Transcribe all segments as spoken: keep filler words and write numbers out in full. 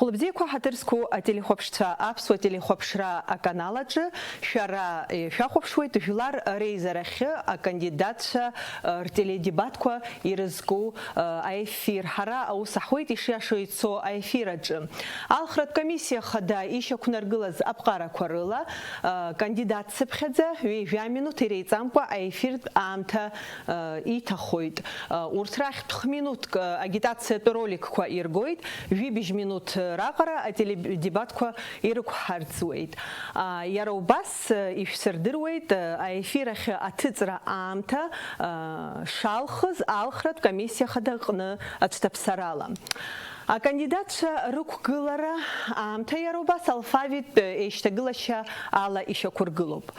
Хәылбзиақәа, ҳаҭыр зқәу ателехәаԥшцәа, аԥсуа телехәаԥшра аканал аҿы шәара, э, шәахәаԥшуеит жәлар реизарахьы акандидатцәа, э, ртеледебатқәа ирызку, э, аефир. Ҳара аус аҳуеит ишиашоу ицо аефир аҿы. Алхратә комиссиа хада ишьақәнаргылаз аԥҟарақәа рыла, э, кандидат цыԥхьаӡа ҩажәа минуҭ иреиҵамкәа аефиртә аамҭа, э, иҭахоит. Э, урҭ рахьтә хә-минуҭк, э, агитациатә роликқәа иргоит. Жәибжь минуҭ раҟара ателедебатқәа ирықәҳарӡуеит. А, иара убас, э, ишәсырдыруеит, э, аефир ахь аҭыҵра аамҭа, э, шалхыз алхратә комиссиа хадаҟны ацәҭаԥсарала. Акандидатцәа рықәгылара аамҭа иара убас алфавиттә, э, еишьҭагылашьа ала ишьақәыргылоуп.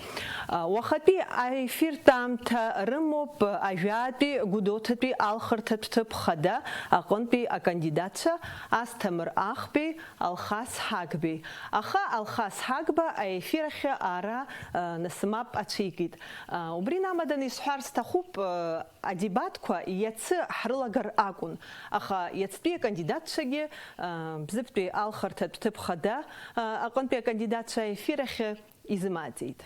Уахатәи аефиртә аамҭа рымоуп Ажәаатәи Гәдоуҭатәи алхырҭатә ҭыԥ хада аҟынтәи акандидатцәа Асҭамыр Ахбеи Алхас Ҳагбеи. Аха Алхас Ҳагба аефир ахь ара, а, нас мап ацәикит. А, убри намаданы исҳәар сҭахуп, а, адебатқәа иацы ҳрылагар акәын, аха иацтәи акандидатцәагьы, а, Бзыԥтәи алхырҭатә ҭыԥ хада, а, аҟынтәи акандидатцәа аефир ахь изымааӡеит.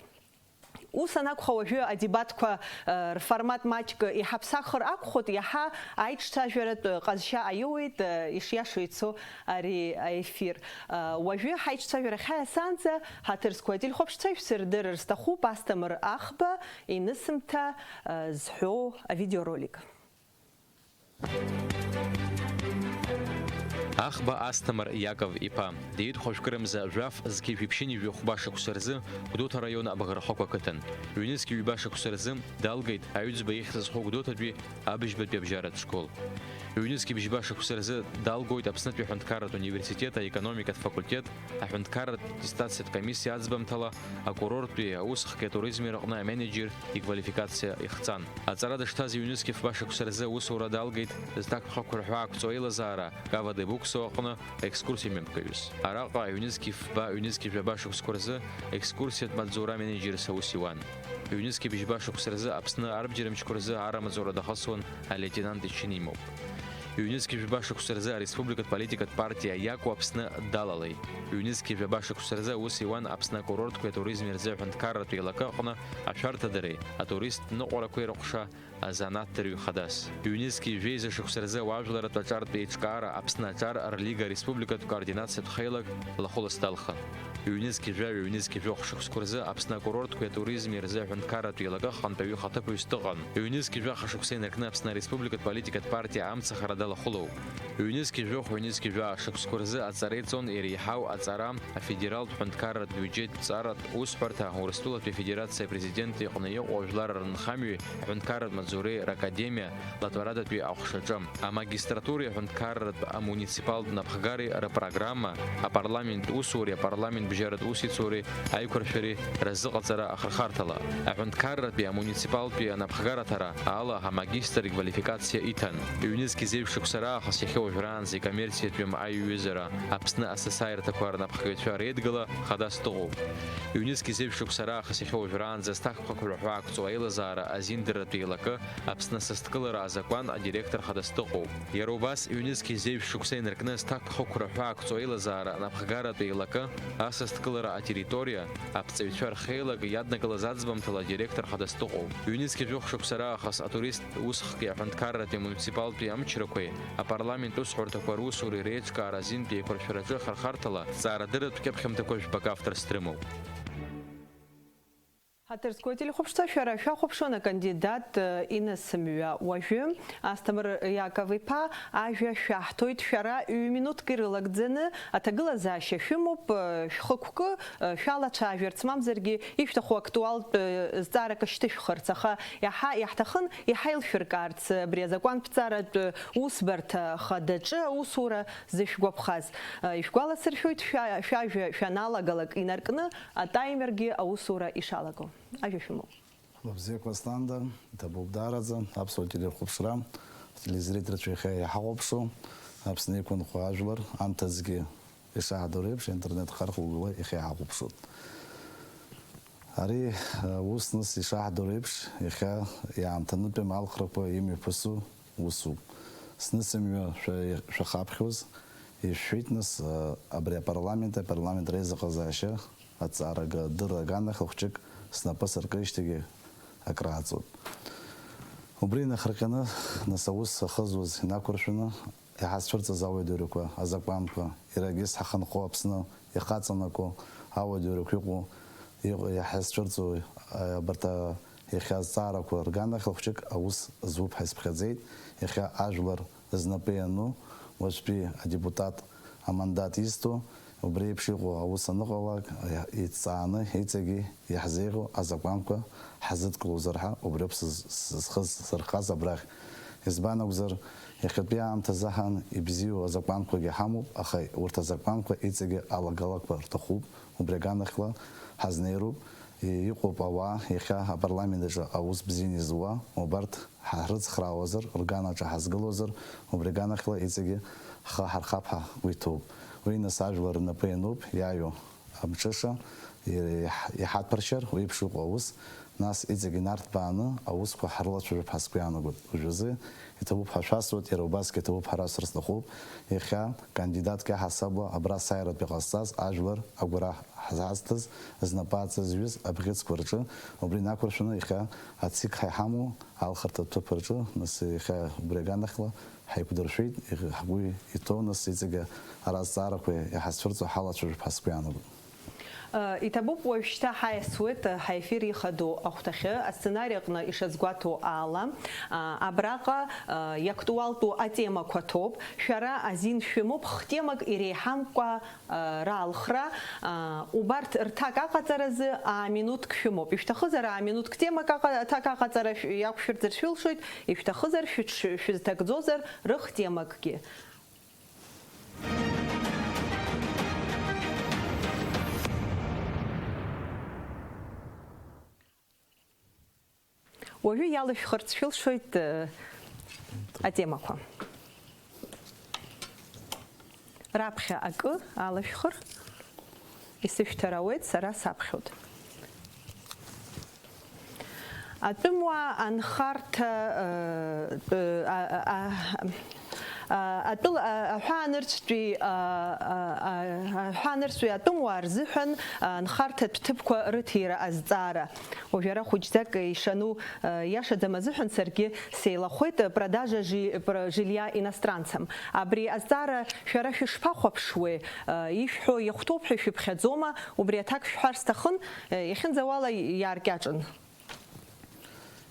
Ус анакәха, уажәы адебатқәа, э, рформат маҷк иҳаԥсахыр акәхоит, иаҳа аиҿцәажәаратә ҟазшьа аиуеит, э, ишиашоу ицо ари аефир. Э, уажәы ҳаиҿцәажәара ҳаиасаанӡа ҳаҭыр зқәу ателехәаԥшцәа шәсырдырыр сҭахуп Асҭамыр Ахба инысымҭа, э, зҳәоу авидеоролик. Ахба Асҭамыр Иаков иԥа диит хәажәкырамза жәаф зқьи жәиԥшьыни жәохәба шықәса рзы Гәдоуҭа араион Абӷарахықә ақыҭан. Ҩнызқьи ҩба шықәса рзы далгеит аҩӡба ихьӡ зху Гәдоуҭатәи абыжьбатәи абжьаратә школ. Ҩнызқьи бжьба шықәса рзы далгоит Аԥснытәи аҳәынҭқарратә университет аекономикатә факультет аҳәынҭқарратә аттестациатә комиссиа аӡбамҭала акурорттәи аусхки атуризми рыҟны аменеџьер иквалификациа ихҵан. Аҵара дышҭаз ҩнызқьи фба шықәса рзы аусура далгеит зҭакԥхықәра ҳәаақәҵоу аилазаара Кава де Буксо аҟны аекскурсиа мҩаԥгаҩыс. Араҟа ҩнызқьи фба, ҩнызқьи жәаба шықәсқәа рзы екскурсиатә маҵзура аменеџьерс аус иуан. Ҩнызқьи бжьба шықәса рзы Аԥсны арбџьармчқәа рзы арра маҵзура дахысуан алеитенант ичын имоуп. Ҩнызқьи жәба шықәса рзы ареспубликатә политикатә партиа Иаку Аԥсны далалеит. Ҩнызқьи жәаба шықәса рзы аус иуан Аԥсны акурортқәеи атуризми рзы аҳәынҭқарратә еилакы аҟны ашәарҭадареи атуристтә ныҟәарақәеи рыҟәша азанааҭ дырҩ хадас. Ҩнызқьи жәеиза шықәса рзы ауаажәларратә аҿартә еиҿкаара Аԥсны аҿар рлига ареспубликатә координациатә хеилак лахәылас далхын. Ҩнызқьи жәаҩа, ҩнызқьи жәохә шықәсқәа рзы Аԥсны акурортқәеи атуризми рзы аҳәынҭқарратә еилакы ахантәаҩы ихаҭыԥуаҩс дыҟан. Ҩнызқьи жәаха шықәса инаркны Аԥсны Ареспубликатә политикатә партиа амцахара далахәылоуп. Ҩнызқьи жәохә, ҩнызқьи жәаа шықәсқәа рзы аҵара иҵон иреиҳау аҵара, афедералтә ҳәынҭқарратә биуџьеттә ҵаратә усҳәарҭа, Урыстәылатәи Афедерациа Апрезидент иҟны иҟоу ажәлар рынхамҩеи аҳәынҭқарратә маҵзуреи ракадемиа латәарадатәи аҟәшаҿы, амагистратуреи аҳәынҭқарратә амуниципалтә напхгареи рпрограмма, апарламент усуреи апарламент бжьаратә усеицуреи аиқәыршәареи разыҟаҵара ахырхарҭала, аҳәынҭқарратәи амуниципалтәи анапхгараҭара ала амагистр иквалификациа иҭан. Ҩнызқьи зеижә шықәса раахыс иахьа уажәраанӡа икоммерциатәым аиҩызара Аԥсны асасааирҭақәа рнапхгаҩцәа реидгыла хадас дыҟоуп. Ҩнызқьи зеижә шықәса раахыс иахьа уажәраанӡа зҭакԥхықәра ҳәаақәҵоу аилазаара азиндырратә еилакы Аԥсны асасдкылара азакәан адиректор хадас дыҟоуп. Иара убас, ҩнызқьи зеижә шықәса инаркны зҭакԥхықәра ҳәаақәҵоу аилазаара анапхгаратә еилакы асасдкылара атерриториа аԥҵаҩцәа рхеилак иаднакылаз аӡбамҭала адиректор хадас дыҟоуп. Ҩнызқьи жәохә шықәса раахыс атурист усхки аҳәынҭқарратәи амуниципалтәи амчрақәеи апарламент усҳәарҭақәа русуреи реиҿкаара азинтә еиқәыршәараҿы ахырхарҭала зҵаарадырратә кьыԥхьымҭақәа жәбак авторс дрымоуп. Ҳаҭыр зқәу ателехәаԥшцәа, шәара шәахәаԥшуан акандидат, э, инысымҩа. Уажәы Асҭамыр Иаков-иԥа ажәа шәаҳҭоит, шәара ҩ-минуҭк ирылагӡаны аҭагылазаашьа шәымоуп, э, шәхықәкы, э, шәалацәажәарц, мамзаргьы ишәҭаху актуалтә, э, зҵаарак шьҭышәхырц, аха иаҳа иаҳҭахын иҳаилшәыркаарц, э, абри азакәантә ҵаратә, э, усбарҭа хадаҿы аусура зышәгәаԥхаз. Э, ишәгәаласыршәоит, шәа-, шәажәа шәаналагалак инаркны атаймергьы аусура ишалаго. Ажәа шәымоуп. Хәлыбзиақәа, Асҭанда, иҭабуп даараӡа, аԥсуа телехәаԥшра, ателезрительцәа иахьа иҳахәаԥшуа, Аԥсны иқәынхо ажәлар, анҭыҵгьы ишаҳдыруа еиԥш, аинтернет хархәагыла иахьа иҳахәаԥшуеит. Ари, э, ус ныс ишаҳдыруа еиԥш, иахьа иаамҭанытәи амалхрақәа имҩаԥысу усуп. Снысымҩа шәа-, шәахаԥхьоз, Ишәшәеит, нас, абри апарламенти апарламент реизыҟазаашьа аҭҵаарагадырра аганахь хәҷык снапы сыркижьҭеигьы акрааҵуеит. Убри инахырҟьаны, нас, аус ахызуаз инақәыршәаны, иҳазцәырҵыз ауадаҩрақәа, азакәанқәа, иаргьы ҳахынҳәы Аԥсны ихаҵанакуа ауадаҩрақәа иҟоу, иҟ-, иҳазцәырҵуа, а, абарҭ, а, иахьа азҵаарақәа рганахь хәҷык аус зуп ҳәа исԥхьаӡеит. Иахьа ажәлар знапы иану, уаҵәтәи адепутат амандат изҭо, убри еиԥш иҟоу аус аныҟалак, иа-, иҭҵааны иҵегьы иаҳзеиӷьу азакәанқәа ҳазыдкылозар ҳәа, убриоуп сыз-, сызхы зырхаз абрахь. Избан акәзар, иахьатәи аамҭазы ҳан ибзиоу азакәанқәагьы ҳамоуп, аха урҭ азакәанқәа иҵегьы алагалақәа рҭахуп, убри аганахьла ҳазнеироуп, и-, иҟоуп ауаа, иахьа апарламент аҿы аус бзианы изуа, убарҭ ҳрыцхраауазар, рганаҿы ҳазгылозар, убри аганахьла иҵегьы ҳхы ҳархап ҳәа ҳгәы иҭоуп. Уи нас ажәлар рнапы иануп, иааиуа амҽыша, иҳ-, иҳаҭәаршьар, уи еиԥш иҟоу аус, нас иҵегь инарҭбааны аусқәа ҳрылацәажәап ҳәа сгәы иаанагоит. Уажәазы иҭабуп ҳәа шәасҳәоит, иара убасгьы иҭабуп ҳәа расҳәар сҭахуп. Иахьа кандидатк иаҳасабала абра асааиратәи ҟазҵаз ажәлар агәра ҳазҭаз, знапы аҵазҩыз абӷьыцқәа рҿы, убри инақәыршәаны иахьа ацик ҳәа иҳамоу алхырҭатә ҭыԥ рҿы, нас иахьа убри аганахьла ҳаиқәдыршәеит, иӷ-, ҳгәы иҭоу, нас иҵегьы ара азҵаарақәа иҳазцәырҵуа ҳалацәажәап ҳәа сгәы иаанагоит. Э, иҭабуп, уажәшьҭа ҳаиасуеит, э, ҳаефир ихадоу ахәҭахьы. Асценари аҟны ишазгәаҭоу ала, а, абраҟа, э, иактуалтәу атемақәа ҭоуп. Шәара азин шәымоуп, хтемак иреиҳамкәа, э, ралхра. А, убарҭ рҭак аҟаҵаразы ааминуҭк шәымоуп. Ишәҭахызар ааминуҭк темак аҟа-, аҭак аҟаҵара шә-, иақәшәырӡыр шәылшоит, ишәҭахызар шәыҽ-, шәызҭагӡозар рыхтемакгьы. Уажәы иалышәхырц шәылшоит, э, атемақәа. Раԥхьа акы алышәхыр, исышәҭар ауеит, сара саԥхьоит. Атәымуаа анхарҭа, э, э, а, а, а, а, атәыла, а, аҳәаанырцәтәи, а, а, а, аҳәаанырцәтәи атәымуаа рзыҳәан, а, анхарҭатә ҭыԥқәа рыҭира азҵаара. Уажәы ара хәыҷӡак ишану, а, иашаӡам азыҳәан саргьы сеилахәеит, продажа жи-, про-, жилья иностранцам. Абри азҵаара шәара шәышԥахәаԥшуеи? А, ишәҳәо иахәҭоуп ҳәа шәыԥхьаӡома? Убри аҭак шәҳәар сҭахын, а, иахьынӡауала иааркьаҿын.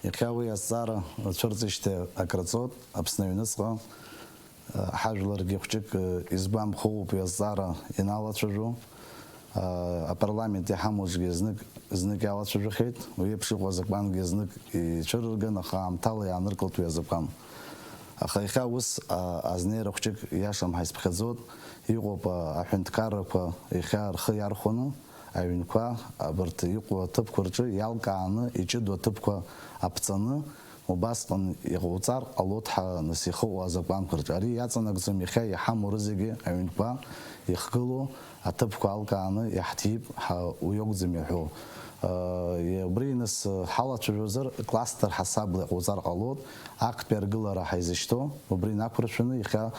Иахьа уи азҵаара цәырҵижьҭеи акраҵоит Аԥсны аҩныҵҟа, ҳажәларгьы хәҷык изгәамԥхоуп уи азҵаара иналацәажәо. Апарламент иҳамоугьы знык, знык иалацәажәахьеит, уи еиԥш иҟоу азакәангьы знык ицәырырган, аха аамҭала иааныркылт уи азакәан. Аха иахьа ус, а, азнеира хәҷык иашам ҳәа исԥхьаӡоит, иҟоуп, а, аҳәынҭқаррақәа иахьа рхы иархәаны, аҩнқәа, абарҭ иҟоу аҭыԥқәа рҿы иалкааны иҷыдоу аҭыԥқәа аԥҵаны, убасҟан иҟауҵар ҟалоит ҳәа нас ихыҟоу азакәанқәа рҿы. Ари иаҵанакӡом иахьа иҳамоу рызегьы аҩнқәа ихгылоу аҭыԥқәа алкааны иаҳҭип ҳәа уи акәӡам иаҳәо. Э, убри нас ҳалацәажәозар, кластер ҳасабла иҟауҵар ҟалоит, актәи аргылара ҳаизышьҭоу, убри инақәыршәаны иахьа,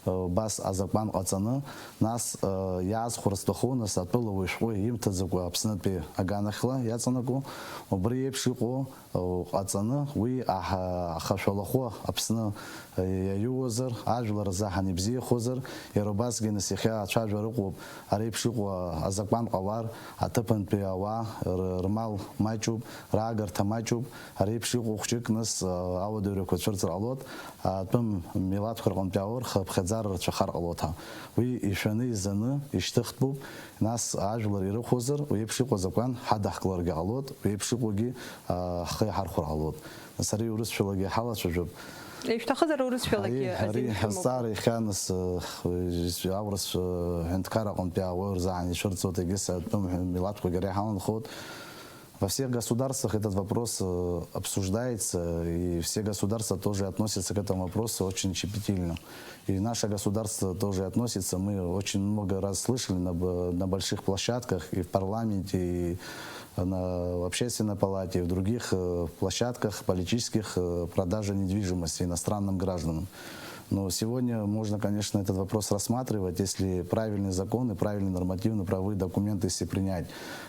э, убас азакәан ҟаҵаны, нас, э, иаазхәар сҭаху, нас атәылауаҩ шәҟәы имҭаӡакәа Аԥснытәи аганахьла иаҵанакуа, убри еиԥш иҟоу, э, ҟаҵаны, уи аҳа-, ахашәалахәы Аԥсны, э, иаиуазар, ажәлар рзаҳан ибзиахозар, иара убасгьы нас иахьа ацәажәара ыҟоуп, ари еиԥш иҟоу азакәан ҟалар, аҭыԥантәи ауаа р-, рмал маҷуп, раагарҭа маҷуп, ари еиԥш иҟоу хәҷык нас, э, ауадаҩрақәа цәырҵыр ҟалоит, атәым милаҭқәа рҟынтәи ауаа рхыԥхьаӡара рацәахар ҟалоит ҳәа. Уи ишәаны изаны ишьҭыхтәуп, нас ажәлар ирыхәозар, уи еиԥш иҟоу азакәан ҳадаҳкыларгьы ҟалоит, уи еиԥш иҟоугьы, э, ҳхы иаҳархәар ҟалоит. Нас ари урысшәалагьы ҳалацәажәап. Ишәҭахызар урысшәалагьы Ари, ари азин шәымоуп. Азҵаара иахьа нас, э, аурыс, э, ҳәынҭқар аҟынтәи ауаҩы рзаҳан ицәырҵуеит, егьыс атәым милаҭқәагьы ара иҳаланхоит. Во всех государствах этот вопрос, э, обсуждается, и все государства тоже относятся к этому вопросу очень щепетильно. И наше государство тоже относится. Мы очень много раз слышали на б-, на больших площадках, и в парламенте, и на, в общественной палате, и в других, э, площадках политических, э, продажа недвижимости иностранным гражданам. Но сегодня можно, конечно, этот вопрос рассматривать, если правильный закон и правильные нормативно-правовые документы, если принять.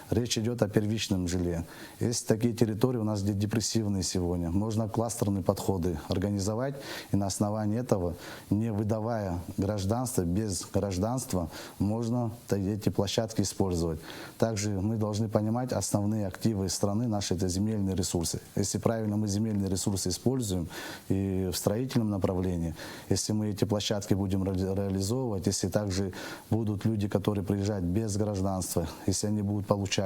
Речь идет о первичном жилье. Есть такие территории у нас, где депрессивные сегодня. Можно кластерные подходы организовать, и на основании этого, не выдавая гражданство, без гражданства, можно та- эти площадки использовать. Также мы должны понимать, основные активы страны наши — это земельные ресурсы. Если правильно мы земельные ресурсы используем и в строительном направлении, если мы эти площадки будем реали- реализовывать, если также будут люди, которые приезжают без гражданства, если они будут получать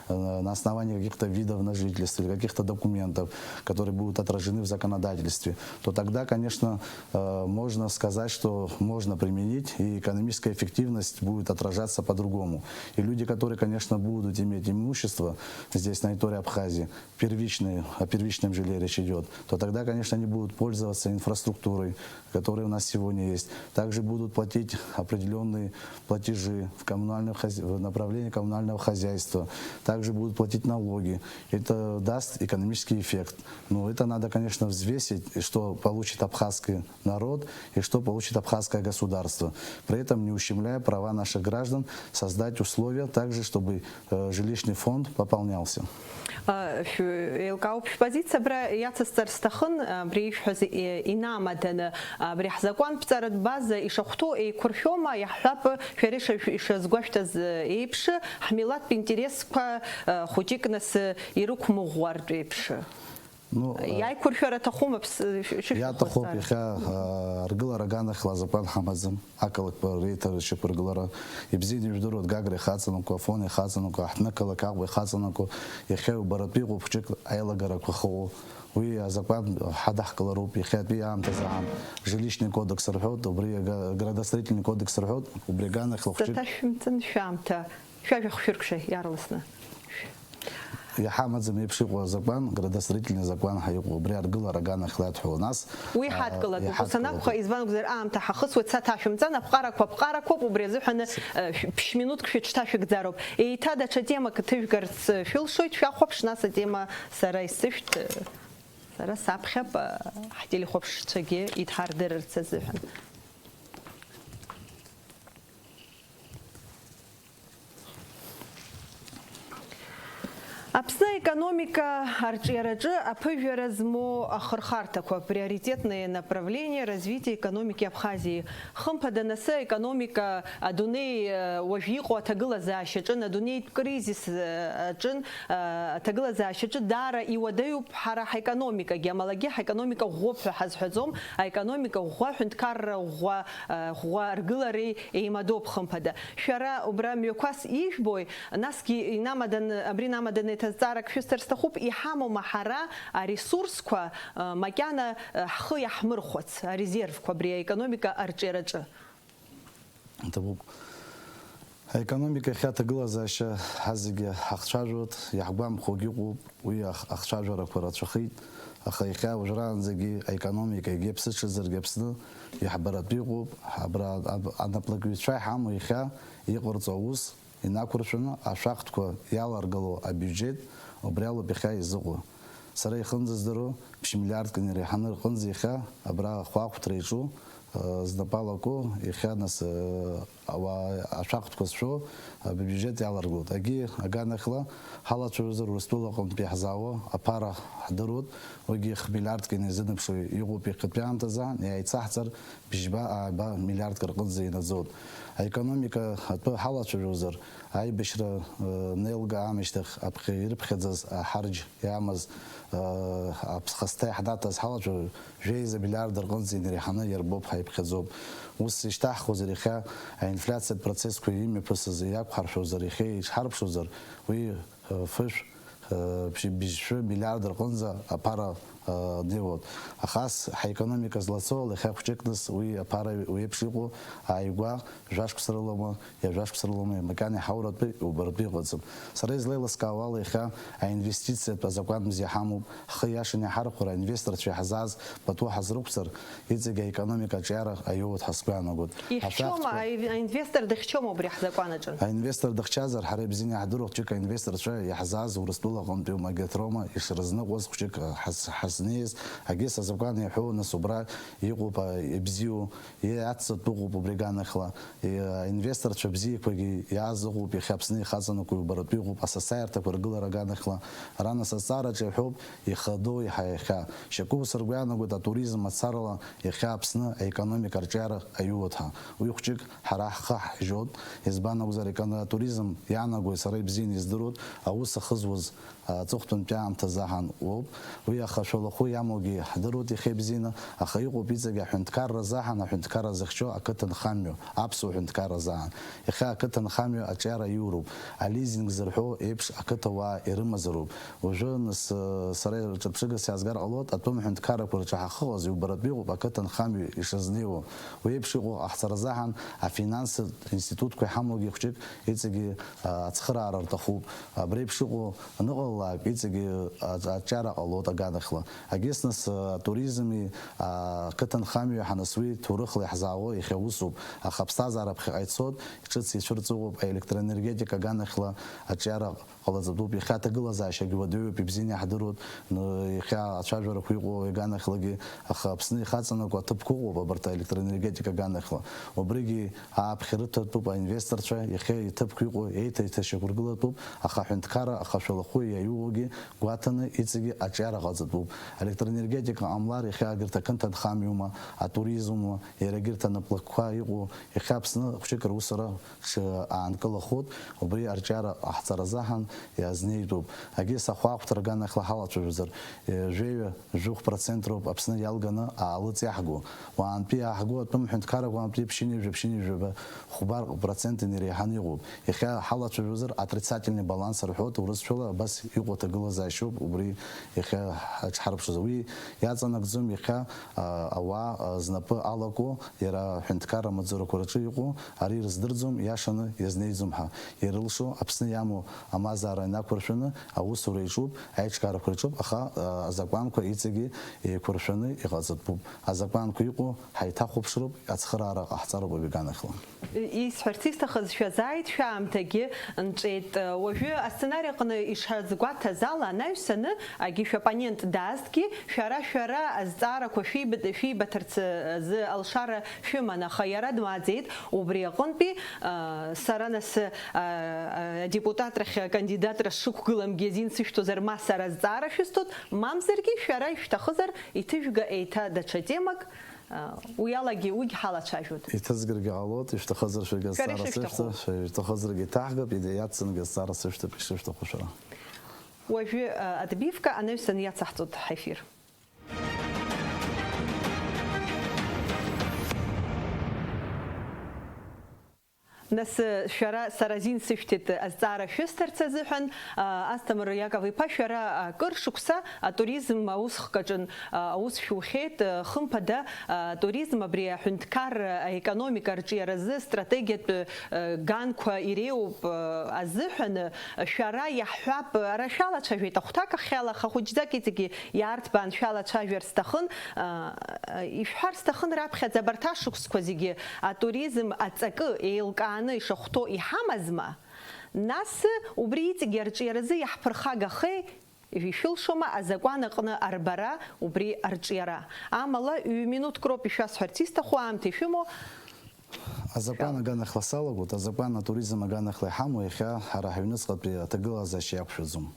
э, на основании каких-то видов на жительство или каких-то документов, которые будут отражены в законодательстве, то тогда, конечно, э, можно сказать, что можно применить, и экономическая эффективность будет отражаться по-другому. И люди, которые, конечно, будут иметь имущество здесь, на территории Абхазии, первичные, о первичном жилье речь идет, то тогда, конечно, они будут пользоваться инфраструктурой, которая у нас сегодня есть. Также будут платить определенные платежи в коммунальном хозя- в направлении коммунального хозяйства. Также будут платить налоги. Это даст экономический эффект. Но это надо, конечно, взвесить, и что получит абхазский народ и что получит абхазское государство. При этом не ущемляя права наших граждан создать условия также, чтобы э, жилищный фонд пополнялся. Еилкаауп шәпозициа, абра иацысҵар сҭахын, абри ишәҳәаз инамаданы, абри ҳзакәантә ҵаратә база ишахәҭоу еиқәыршәома, иаҳҳәап, шәара ишазгәашәҭаз еиԥш, ҳмилаҭтә интересқәа хәыҷык нас ирықәмыӷәӷәартә еиԥш. Ну, э, Иаиқәыршәара аҭахума, ԥс-, шәышәҭаху Иаҭахуп, азҵаара? Иахьа, э, аргылара аганахьла азакәан ҳамаӡам, ақалақьқәа реиҭарчақәа ргылара. Ибзианы ижәдыруа, Гагра ихаҵанакуа, Афон ихаҵанакуа, аҳҭнықалақь Аҟәа ихаҵанакуа, иахьа иубаратәы иҟоуп хәҷык аилагарақәа хыҟоу. Уи азакәан ҳадаҳкылароуп, иахьатәи аамҭазы аан, жилищный кодекс рҳәоит, убри ага-, градостроительный кодекс рҳәоит, убри аганахьла хәҷык. Саҭашәымҵан шәаамҭа. Шәажәа хшәыркәшеи иаарласны. Иҳамаӡам еиԥш иҟоу азакәан, градостроительный закәан ҳәа иҟоу, убри аргылара аганахьла иадҳәалоу, нас, Уи а, ҳадкылатәуп. Ус иҳадкылатәуп. Анакәха, избан акәзар, аамҭа ҳахысуеит, саҭашәымҵан, аԥҟарақәа аԥҟарақәоуп, убри азыҳәаны, э, шә-, ԥшь-минуҭк шәыҽҭашәыгӡароуп. Еиҭа даҽа темак ҭыжәгарц, э, шәылшоит, шәахәаԥш, нас атема сара исышәҭ, э, сара саԥхьап, э, ҳтелехәаԥшцәагьы идҳардырырц азыҳәан. Аԥсны аекономика арҿиараҿы аԥыжәара змоу ахырхарҭақәа, приоритетные направления развития экономики Абхазии. Хымԥада, нас аекономика адунеи, э, уажә иҟоу аҭагылазаашьаҿын, адунеитә кризис, э, аҿын, э, аҭагылазаашьаҿы даара иуадаҩуп ҳара ҳаекономикагьы, амалагьы ҳаекономика ӷәӷәоуп ҳәа ҳазҳәаӡом, аекономика ӷәӷәа, аҳәынҭқарра ӷәӷәа, э, ӷәӷәа аргылареи еимадоуп, хымԥада. Шәара убра мҩақәас ижәбои? Насгьы инамаданы, абри инамаданы еиҭазҵаарак шәысҭар сҭахуп, иҳамоума ҳара аресурсқәа, э, макьана, э, ҳхы иаҳмырхәац, арезервқәа абри аекономика арҿиараҿы? Иҭабуп. Аекономика иахьа аҭагылазаашьа ҳазегьы ҳахцәажәоит, иаҳгәамԥхогьы ыҟоуп, уи ах-, ахцәажәарақәа рацәахеит, аха иахьа уажәраанӡагьы аекономика егьи аԥсы ҽазаргьы Аԥсны иаҳбаратәы иҟоуп, абра аб-, анаплакҩцәа иҳамоу иахьа иҟарҵо аус инақәыршәаны ашәахтәқәа иаларгыло абиуџьет убри алоуп иахьа изыҟоу. Сара ихынӡаздыруа, ԥшь миллиардк инареиҳаны рҟынӡа иахьа абра ахәаахәҭра иаҿу, э, знапы алаку, иахьа нас, э, ауаа ашәахтәқәа зшәо, абиуџьет иаларгылоит. Егьи аганахьла ҳалацәажәозар, Урыстәыла аҟынтәи иаҳзаауа аԥара ҳдыруеит, уигьы хә миллиардк инеизынарԥшуа иҟоуп иахьатәи аамҭазы, иааицаҳҵар, бжьба-ааба миллиардк рҟынӡа инаӡоит. Аекономика атәы ҳалацәажәозар, аибашьра, э, анеилга аамышьҭахь аԥхьа ирыԥхьаӡаз аҳарџь иамаз, э, аԥсхасҭа иаҳнаҭаз ҳалацәажәо, жәеиза миллиард рҟынӡа инареиҳаны иарбоуп ҳәа иԥхьаӡоуп. Ус ишьҭаҳхуазар иахьа аинфляциатә процессқәа имҩаԥысыз, иақәҳаршәозар, иахьа иҽҳарԥшуазар, уи, э, фышә, э, бжь-, быжьшәы миллиард рҟынӡа аԥара, э, неиуоуп. Аха ас ҳаекономика злацо ала иахьа хәҷык нас уи аԥара уи еиԥш иҟоу ааигәа жәашықәса рылама, иажәашықәса рылама, макьана иҳауратәы, иубаратәы иҟаӡам. Сара излеилыскаауа ала, иахьа аинвестициатә азакәан бзиа ҳамоуп, ҳхы иашаны иҳархәар, аинвесторцәа иаҳзааз пату ҳазрықәҵар, иҵегь аекономика аҿиара аиоуеит ҳәа сгәы иаанагоит. Ихьчома, Ашәахтәқәа аи-, аинвестор дыхьчома убри ҳзакәан аҿы? Аинвестор дыхьчазар, ҳара ибзианы иаҳдыруа хәҷык аинвесторцәа иаҳзааз Урыстәыла аҟынтәи Магетрама ишрызныҟәоз хәҷык ҳаз-, ҳаз-, знеиз, агьыс азакәан иаҳәо, нас убра иҟоуп, а, ибзиоу, иацҵатәу ыҟоуп убри аганахьла, и-, инвесторцәа бзиақәагьы иааз ыҟоуп, иахьа Аԥсны ихаҵанакуа иубаратәы иҟоуп, асасааирҭақәа ргылара аганахьла, ара нас азҵаараҿы иаҳәоуп, ихадоу иаҳа иахьа. Шьакәыу сыргәы иаанагоит атуризм мацарала иахьа Аԥсны аекономика арҿиара аиуеит ҳәа. Уи хәҷык ҳара ҳхы ҳжьоит, избан акәзар, еконо-, атуризм иаанагоит, сара ибзианы издыруеит, аус ахызуаз аҵыхәтәантәи аамҭазы аҳан уоуп. Уи аха шәалахәы иамоугьы ҳдыруеит иахьа ибзианы, аха иҟоуп иҵегь аҳәынҭқарра азы аҳан, аҳәынҭқарра зыхьчо ақыҭанхамҩа, аԥсуа ҳәынҭқарра азы аҳан. Иахьа ақыҭанхамҩа аҿиара иуроуп, ализинг зырҳәо еиԥш ақыҭауаа ирымазароуп. Уажәы, нас, сара ҿырԥшыгас иаазгар ҟалоит, атәым ҳәынҭқаррақәа рҿы ҳахьыҟаз иубаратәы иҟоуп ақыҭанхамҩа ишазнеиуа. Уи еиԥш иҟоу ҟаҳҵаразы аҳан, афинанстә институтқәа иҳамоугьы хәҷык иҵегьы, а, ацхыраара рҭахуп. Абри еиԥш иҟоу аныҟалалак, иҵегьы, а, аҿиара ҟалоит аганахьла. Агьыс нас, а, атуризми, а, ақыҭанхамҩеи ҳанасуи ҭоурыхла иаҳзаауа иахьа усуп. Аха аԥсҭазаара ԥхьаҟа ицоит, ҿыц ицәырҵыуоуп, аелектроенергетика аганахьла аҿиара ҟалаҵатәуп. Иахьа аҭагылазаашьагьы уадаҩуп, ибзианы иаҳдыруеит, ны-, иахьа ацәажәарақәа иҟоу аганахьлагьы, аха Аԥсны ихаҵанакуа аҭыԥқәа ыҟоуп абарҭ аелектроенергетика аганахьла. Убригьы ааԥхьа рыҭатәуп аинвесторцәа, иахьа иҭыԥқәа иҟоу еиҭа-еиҭа шьақәыргылатәуп, аха аҳәынҭқарра, аха шәалахәы иаиуоугьы гәаҭаны иҵегьы аҿиара ҟалҵатәуп. Аелектроенергетика ҟамлар, иахьа егьырҭ ақыҭанхамҩоума, атуризмума, иара егьырҭ анаплакқәа иҟоу, иахьа Аԥсны хәҷык русура ҽы аанкылахоит, убри арҿиара ҟаҳҵаразы аҳан иазнеитәуп. Агьыс ахәаахәҭра аганахьла ҳалацәажәозар, е, жәаҩа, жәохә процент роуп Аԥсны иалганы аалыҵ иаҳго. Уаантәи иааҳго атәым ҳәынҭқаррақәа уаантәи ԥшьынҩажәа, ԥшьынҩажәаба хәба процент инареиҳаны иҟоуп. Иахьа ҳалацәажәозар, отрицательный баланс рҳәоит урысшәала, абас иҟоу аҭагылазаашьоуп, убри иахьа ҳаҽҳарԥшыз. Уи иаҵанакӡом иахьа, а, ауаа, а, знапы алаку, иара аҳәынҭқарра амаҵзурақәа рҿы иҟоу, ари рыздырӡом, иашаны иазнеиӡом ҳәа ирылшо, Аԥсны иамоу амазаара инақәыршәаны аусура иаҿуп, аиҿкаарақәа рҿуп, аха, а, азакәанқәа иҵегьы еиқәыршәаны иҟаҵатәуп. Азакәанқәа иҟоу ҳаиҭахәаԥшроуп, ацхыраара ҟаҳҵароуп абиганахьла. Исҳәарц исҭахыз, шәазааит, шәаамҭагьы нҵәеит. Уажәы асценари аҟны ишазгәаҭаз ала, анаҩсаны, агьи шәоппонент даазҭгьы, шәара, шәара азҵаарақәа шәиб-, шәибаҭарц азы алшара шәыман, аха иара дмааӡеит. Убри аҟынтәи, а, сара нас, а, а, адепутатрахь акандидатра сшықәгыламгьы азин сышәҭозар, ма сара азҵаара шәысҭоит, мамзаргьы шәара ишәҭахызар, иҭыжәга еиҭа даҽа темак, а, уи алагьы уигь ҳалацәажәоит. Иҭызгаргьы ҟалоит, ишәҭахызар шәаргьы Шәара азҵаара ишышәҭаху. Сышәҭа, шәа-, ишәҭахызаргьы ҭаҳгап, ида-, иаҵангьы азҵаара сышәҭап, ишышәҭаху шәара. Уажәы, а, адбивка анаҩсан иацаҳҵоит ҳефир. Нас, шәара сара азин сышәҭеит азҵаара шәысҭарц азыҳәан, а, Асҭамыр Иаков-иԥа, шәара акыр шықәса атуризм аусхк аҿын, а, аус шәухьеит, а, хымԥада, а, атуризм абри аҳәынҭқарра, аекономика арҿиаразы стратегиатә, а, ганқәа иреиуоуп, а, азыҳәан, а, шәара иаҳҳәап, ара шәалацәажәеит ахәҭак ахьала, аха хәыҷӡак иҵегьы иаарҭбаан шәалацәажәар сҭахын, а, а, ишәҳәар сҭахын, раԥхьаӡа абарҭ ашықәсқәа зегьы атуризм аҵакы еилкааны ишахәҭоу иҳамазма? Нас убри иҵегьы арҿиаразы иаҳԥырхагахеи? Ишәылшома азакәан аҟны арбара убри арҿиара? Амала, ҩ-минуҭк роуп ишәасҳәарц исҭаху, аамҭа ишәымоу. Азакәан аганахьла салагоит, азакәан атуризм аганахьла иҳамоу иахьа ҳара ҳаҩныҵҟатәи аҭагылазаашьа иақәшәаӡом.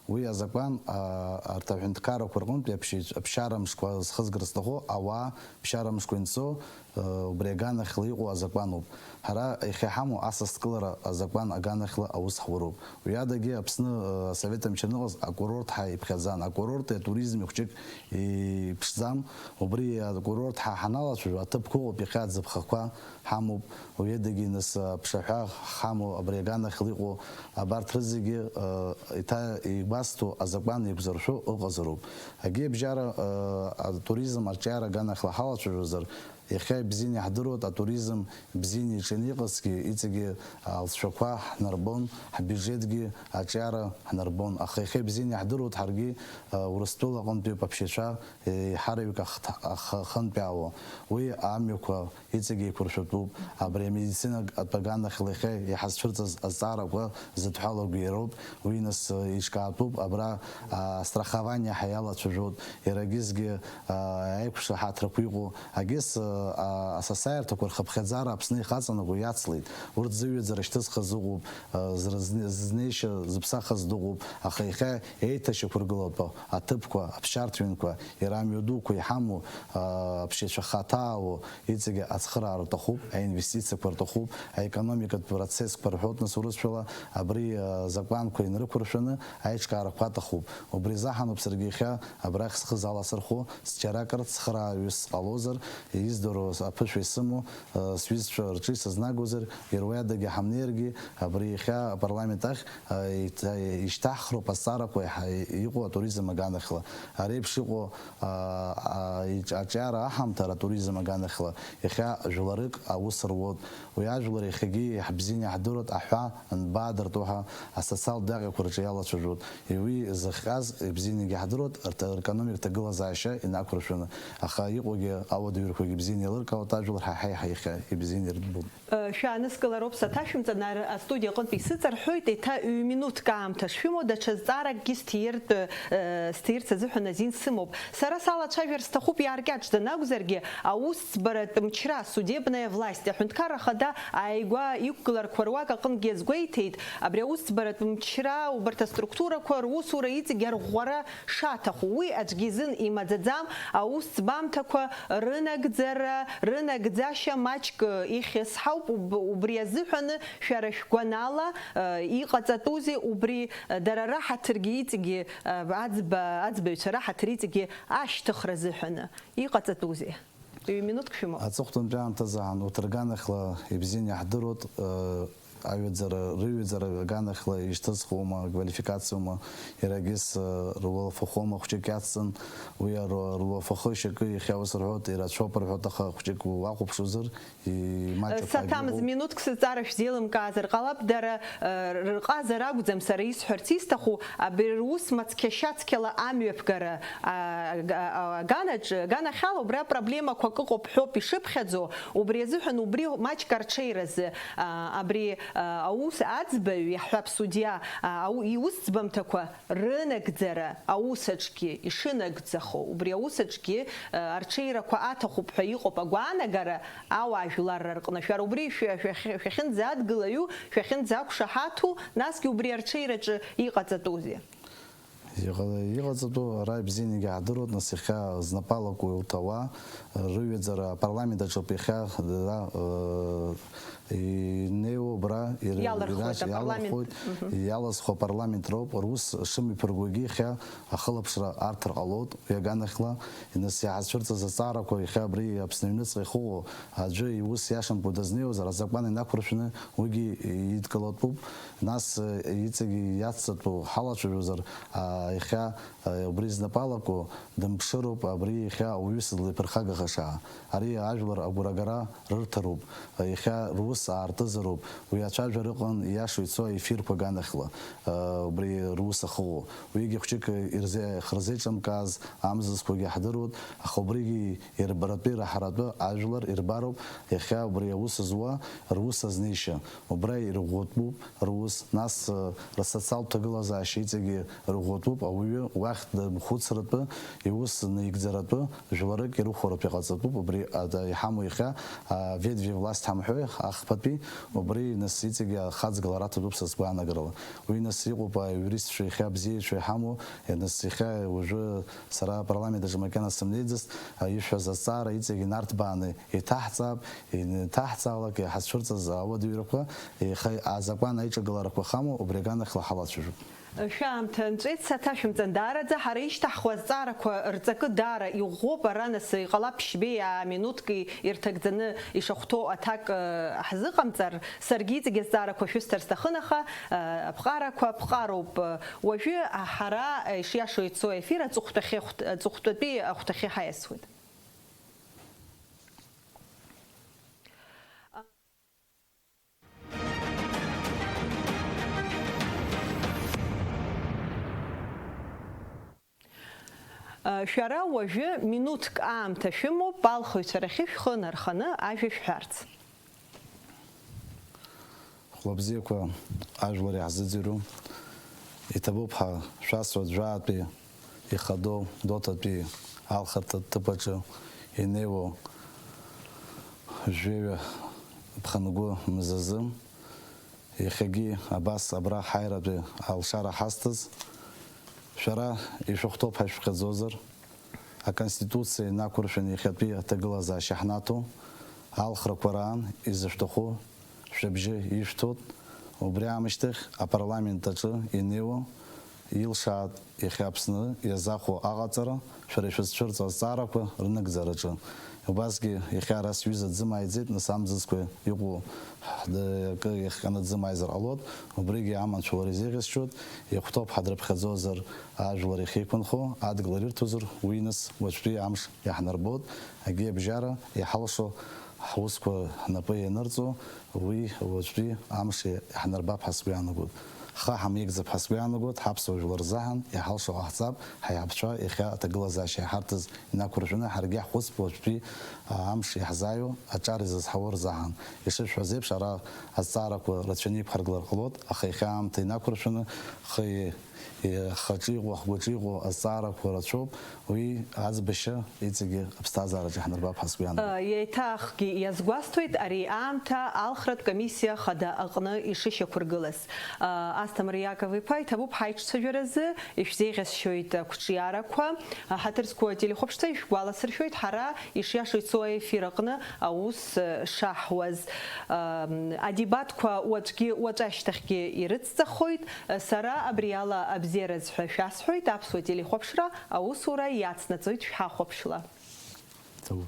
Уи азакәан, а, арҭ аҳәынҭқаррақәа рҟынтәи аԥшьи-, аԥсшьара мшқәа зхызгарц зҭаху ауаа ԥсшьара мшқәа инҵо, а, убри аганахьла иҟоу азакәаноуп. Ҳара иахьа иҳамоу асасдкылара азакәан аганахьла аус ҳуроуп. Уи адагьы Аԥсны, а, асовет мчы аныҟаз акурорт ҳәа иԥхьаӡан. Акурорти атуризми хәҷык иԥшӡам. Убри акурорт ҳәа ҳаналацәажәо аҭыԥқәа ыҟоуп иахьа аӡыԥхақәа. Ҳамоуп, уи адагьы нас аԥшаҳәа ҳамоу абри аганахьла иҟоу абарҭ рызегьы, э, иҭа-, игәазҭо азакәан еиқәзыршәо ыҟазароуп. Агьебжьара, э, атуризм арҿиара аганахьла ҳалацәажәозар, Иахьа ибзианы иаҳдыруеит, атуризм бзианы иҿианы иҟазгьы, иҵегьы алҵшәақәа ҳнарбон, ҳбиуџьетгьы аҿиара ҳнарбон. Аха иахьа ибзианы иаҳдыруеит, ҳаргьы, а, Урыстәыла аҟынтәиуп аԥшьацәа, е, еиҳараҩык ахҭ-, ах-, ахантәаауа. Уи амҩақәа иҵегьы еиқәыршәатәуп. Абри амедицинатә аганахьала иахьа иҳазцәырҵыз азҵаарақәа зыдҳәалаго иароуп. Уи нас, э, еиҿкаатәуп. Абра, а, астрахование ҳәа иалацәажәоит. Иара агьызгьы, а, аиқәшаҳаҭрақәа иҟоу. Агьыс, а, а, асасааирҭақәа рхыԥхьаӡара Аԥсны ихаҵанаго иацлеит. Урҭ зыҩаӡара шьҭызхыз ыҟоуп, а, зрызне-, знеишьа зыԥсахыз дыҟоуп. Аха иахьа еиҭашьақәыргылатәу аҭыԥқәа, аԥсшьарҭа ҩынқәа, иара амҩадуқәа иҳамоу, а, аԥсшьацәа хаҭаауа, иҵегьы ацхыраара рҭахуп, аинвестициақәа рҭахуп, аекономикатә процессқәа рҳәоит, нас, урысшәала, абри, а, азакәанқәа инрықәыршәаны аиҿкаарақәа аҭахуп. Убри азыҳәаноуп саргьы иахьа абрахь схы заласырхәо, сџьаракыр цхырааҩыс сҟалозар, издыруа аԥышәа исымоу, а, сҩызцәа рҿы исызнагозар, иара уи адагьы ҳамнеиргьы, абри иахьа апарламент ахь, а, иҭ-, ишьҭаҳхроуп азҵаарақәа иаҳа-, иҟоу атуризм аганахьла. Ари еиԥш иҟоу, а, а, иҿ-, аҿиара аҳамҭар атуризм аганахьла иахьа жәларык аус руоуп. Уи ажәлар иахьагьы иаҳбзианы иаҳдыруеит, аҳәаа анбаадыртуа ҳәа асоциалтә даҟьақәа рҿы иалацәажәоит. Уи зыхҟьаз ибзианагьы иаҳдыруеит, рт-, рекономикатә ҭагылазаашьа инақәыршәаны. Аха иҟоугьы ауадаҩрақәагьы бзианы еилыркаауеит, ажәлар ҳа-, ҳаиҳа иахьа ибзианы ирбоит. Шәааныскылароуп саҭашәымҵан, ар-, астудиа аҟынтә исыҵарҳәоит, еиҭа ҩ-минуҭк аамҭа шшәымоу, даҽа зҵааракгьы сҭиртә, э, сҭирц азыҳәан азин сымоуп. Сара салацәажәар сҭахуп иааркьаҿӡаны акәзаргьы, аусӡбаратә мчра, судебная власть, аҳәынҭқарра ахада ааигәа иқәгыларқәа руак аҟынгьы иазгәеиҭеит, абри аусӡбаратә мчра, убарҭ аструктурақәа русура иҵегь арӷәӷәара шаҭаху. Уи аӡәгьы изын имаӡаӡам, аусӡбамҭақәа рынагӡара, рынагӡашьа маҷк ихьысҳауп. Уб-, убри азыҳәаны шәара шәгәанала, э, иҟаҵатәузеи убри, э, дара раҳаҭыргьы иҵегьы, э, аӡба-, аӡбаҩцәа раҳаҭыр иҵегьгьы ашьҭыхра азыҳәаны иҟаҵатәузеи? Ҩ-минуҭк шәымоуп. Аҵыхәтәантәи аамҭазы ҳануҭарганахьла ибзианы иаҳдыруеит, э, аҩаӡара, рыҩаӡара аганахьла ишьҭызхуама, аквалификациоума, иарагьыс, э, руалафахәыма хәҷык иацҵан, уи ару-, руалафахы шьакы иахьа ус рҳәоит, ирацәоуп рҳәоит, аха хәҷык уахәаԥшуазар, имаҷуп. Саҭамыз, ҳәагьы ыҟоуп. Минуҭк сызҵаара шәзеилымкаазар ҟалап, дара, э, рҟазара акәӡам сара исҳәарц исҭаху, абри рус мацқьа-шьацқьала амҩаԥгара, а, га-, а, аганаҿы, аганахьала убра проблемақәак ыҟоуп ҳәоуп ишыԥхьаӡо, убри азыҳәан убри маҷк арҽеиразы, а, абри, а, аус аӡбаҩ, иаҳҳәап, судиа, а, ау-, иусӡбамҭақәа рынагӡара аус аҿгьы ишынагӡахо, убри аус аҿгьы, а, арҽеирақәа аҭахуп ҳәа иҟоуп агәаанагара ауаажәларра рҟны. Шәара убри шәа-, шәахь-, шәахьынӡадгылаҩу, шәахьынӡақәшаҳаҭу, насгьы убри арҽеираҿы иҟаҵатәузеи? Иҟа-, иҟаҵатәу ара ибзианагьы ҳдыруеит, нас иахьа знапалак уаҩ уҭауа, рыҩаӡара апарламент аҿоуп иахьа, да, э, инеиуа убра ир-, Иалырхуеит ирач-, апарламент. Иалырхуеит, Мгм. Иалызхуа апарламент роуп, рус шымҩаԥыргогьы иахьа ахылаԥшра арҭар ҟалоит, уи аганахьла, нас иаҳазцәырҵыз азҵаарақәа иахьа абри Аԥсны аҩныҵҟа ихыҟоу аӡәы иус иашамкәа дазнеиуазар, азакәан инақәыршәны уигьы идкылатәуп. Нас, э, иҵегьы иацҵатәу ҳалацәажәозар, а, иахьа, э, убри знапалаку дымԥшыроуп, абри иахьа ауаҩы сызлаиԥырхагахаша. Ари ажәлар агәрагара рырҭароуп, иахьа рус аартызароуп, уи ацәажәара ыҟан ииашоу ицо аефирқәа аганахьла, э, убри рус ахыҟоу. Уигьы хәҷык ирзе-, хырзеиҿымкааз амзызқәагьы ҳдыруеит, аха убригьы ирбаратәи раҳаратәы ажәлар ирбароуп, иахьа убри аус зуа рус азнеишьа. Убра ирӷәӷәатәуп рус, нас, э, рсоциалтә ҭагылазаашьа иҵегьы рыӷәӷәатәуп, ауаҩы уахь дымхәыцратәы, иус наигӡаратәы, жәларык ирыхәаратәы иҟаҵатәуп, убри ада-, иҳамоу иахьа, а, ветви власть ҳамҳәои, ахԥатәи, убри нас иҵегьы ахаҵгылара аҭатәуп са сгәаанагарала. Уи нас иҟоуп аиуристцәа иахьа абзиаҩцәа иҳамоу, нас иахьа уажәы сара апарламент аҿы макьана сымнеиӡацт, а, ишәҳәаз азҵаара иҵегьы инарҭбааны иҭаҳҵаап, инҭаҳҵаалак иҳазцәырҵыз ауадаҩрақәа, иаха азакәан аиҿагыларақәа хамоу, убри аганахьла ҳалацәажәоуп. Шәаамҭа нҵәеит, саҭашәымҵан даараӡа, ҳара ишьҭаҳхуа азҵаарақәа рҵакы даара иӷәӷәоуп, ара нас иҟалап ԥшьбеи аа минуҭки ирҭагӡаны ишахәҭоу аҭак, э, ҳзыҟамҵар, саргьы иҵегь азҵаарақәа шәысҭар сҭахын, аха, э, аԥҟарақәа ԥҟароуп. Уажәы ҳара, э, ишиашоу ицо аефир аҵыхәтәахьы, аҵыхәтәатәи ахәҭахьы ҳаиасуеит. Шәара уажәы минуҭк аамҭа шәымоуп алхыҩцәа рахьы шәхы нарханы ажәа шәҳәарц. Хәлабзиақәа ажәлар иаҳзыӡырҩу, иҭабуп ҳәа шәасҳәоит, жәаатәи ихадоу Гәдоуҭатәи алхырҭа ҭыԥ аҿы инеиуоу жәаҩа ԥхынгәы мзазы. Иахьагьы абас абра ҳаиратәи алшара ҳазҭаз, шәара ишәыхәҭоуп ҳәа ишәхьаӡозар, Аконституциа инақәыршәаны иахьатәи аҭагылазаашьа ҳнаҭо, алхрақәа раан изышәҭаху шәыбжьы ишәҭоит. Убри аамышьҭахь апарламент аҿы инеиуа илшаат иахьа Аԥсны иазахәо аҟаҵара, шәара ишәызцәырҵуа азҵаарақәа рнагӡараҿы. Убасгьы иахьа ара сҩыза дзымааиӡеит, нас амзызқәа иҟоу ҳд-, акы иахҟьаны дзымааизар ҟалоит, убригьы аманшәалара изеиӷьасшьоит, ихәҭоуп ҳадрыԥхьаӡозар ажәлар иахьеиқәынхо, адгьыл ирырҭозар, уи нас уаҵәтәи амш иаҳнарбоит, агьи абжьара иҳалшо ҳусқәа ҳнапы ианырҵо, уи уаҵәтәи амш иаҳнарбап ҳәа сгәы иаанагоит. Ҳхы ҳамеигӡап ҳәа сгәы иаанагоит, ҳаԥсуа жәлар рзаҳан иҳалшо ҟаҳҵап, ҳаиҳабацәа иахьа аҭагылазаашьа иҳарҭаз инақәыршәаны ҳаргьы ҳхәыцп уаҵәтәи амш иаҳзааиуа аҿар изызҳауа рзаҳан. Ишышәҳәаз еиԥш, ара азҵаарақәа рацәаны иқәҳаргылар ҟалоит, аха иахьа аамҭа инақәыршәаны ҳхы, ҳхаҿы иҟоу, ҳгәаҿы иҟоу азҵаарақәа рацәоуп, уи аӡбашьа иҵегьы аԥсҭазаараҿы иаҳнарбап ҳәа сгәы иаанагоит. Еиҭахгьы иазгәасҭоит ари аамҭа алхратә комиссиа хада аҟны ишышьақәыргылаз. Асҭамыр Иаков-иԥа, иҭабуп ҳаиҿцәажәаразы, ишәзеиӷьасшьоит ақәҿиарақәа. Ҳаҭыр зқәу ателехәаԥшцәа, ишәгәаласыршәоит, ҳара ишиашоу ицо аефир аҟны аус шаҳуаз. Адебатқәа уаҵәгьы, уаҵәашьҭахьгьы ирыцҵахоит. Сара абри ала абзиараз ҳәа шәасҳәоит, аԥсуа телехәаԥшра аусура иацнаҵоит, шәҳахәаԥшла. Ҵоу.